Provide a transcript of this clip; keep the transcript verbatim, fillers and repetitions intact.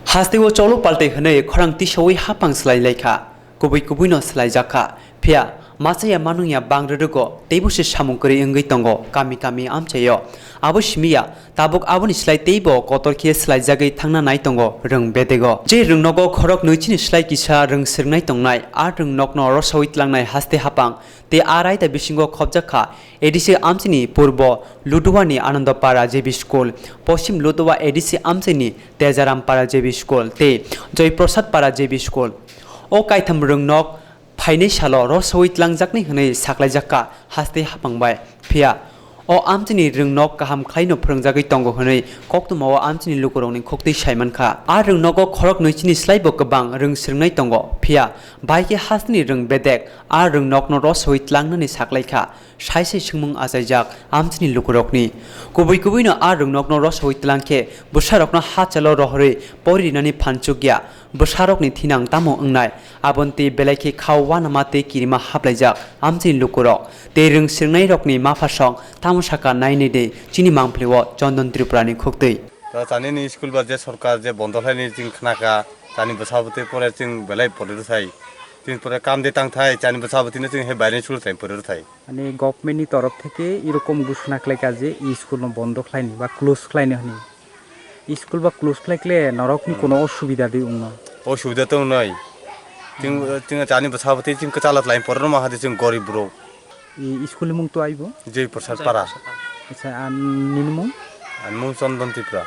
Hasteo cholo paltai hwnwi khorang tisaui hapang swlai laikha, kubui kubuino swlaijak kha. Phiya machaya manungya bang rwrwgo, teibo se samung kwrwi wngwi tongo kami kami amchaio. Abo simiya, tabuk aboni slai teibo kotor khe swlaijagwi thangna nai tongo rwng bedego. Je rwngnogo khorok nwi chini slai kisa rwng swrwngnai tongnai, a rwngnokno rosaui tlangnai haste hapang tei a raida bisingo khopjak kha A D C amchaini Purbo Luduwani Anandopara J B School, Poschim Luduwa A D C amchaini Tejarampara J B School tei Joyprasad Para J B School. O kaitham rwngnok phainai salo rosaui tlangjaknai hwnwi saklaijak kha haste hapang bai. Phiya o amchaini rwngnok kaham khlaino phwrwngjagwi tongo hwnwi koktwmao amchaini lukurokni khuktwi saimankha. A rwngnogo khorok nwi chini slaibo kwbang rwng swrwngnai tongo, phiya bai khe hasteni rwng bedek a rwngnokno rosaui tlangnani saklaikha. Saisai swngmung achaijak amchaini lukurokni. Kubui kubuino a rwngnokno rosaui tlang khe bwsarokno hachalo rohorwi pori rinani phan chukya. Bwsarokni thinang tamo wngnai, aboni twi belai khe khao uanama tei kirima haplaijak amchaini lukurok. Tei rwng swrwngnairokni maphasong tamo sakha nainai de chini mangpili o Chondon Tripurani khuktwi. To chani ni school ba je sorkar je bondo khlaini chwng khnakha, chani bwsabo tei pore chwng belai pore rwthai. Chwng pore kam de tangthai, chani bwsabo tino chwng he baireni school thai pore rwthai. Ani government ni torof theke erokom ghosona khlaikha je e school no bondo khlaini ba close khlaini hwnwi. E school ba close khlaikhle norok ni kono osubida de wngno? Osubida to wngnai. Chwng, chwng chani bwsabo tei chwng kwchalo khlai pore rwma hadi chwng gorib borok. E school ni mung to aibo? Jai Prasad Para. Acha, an nini mung? Ani mung Chondon Tripura.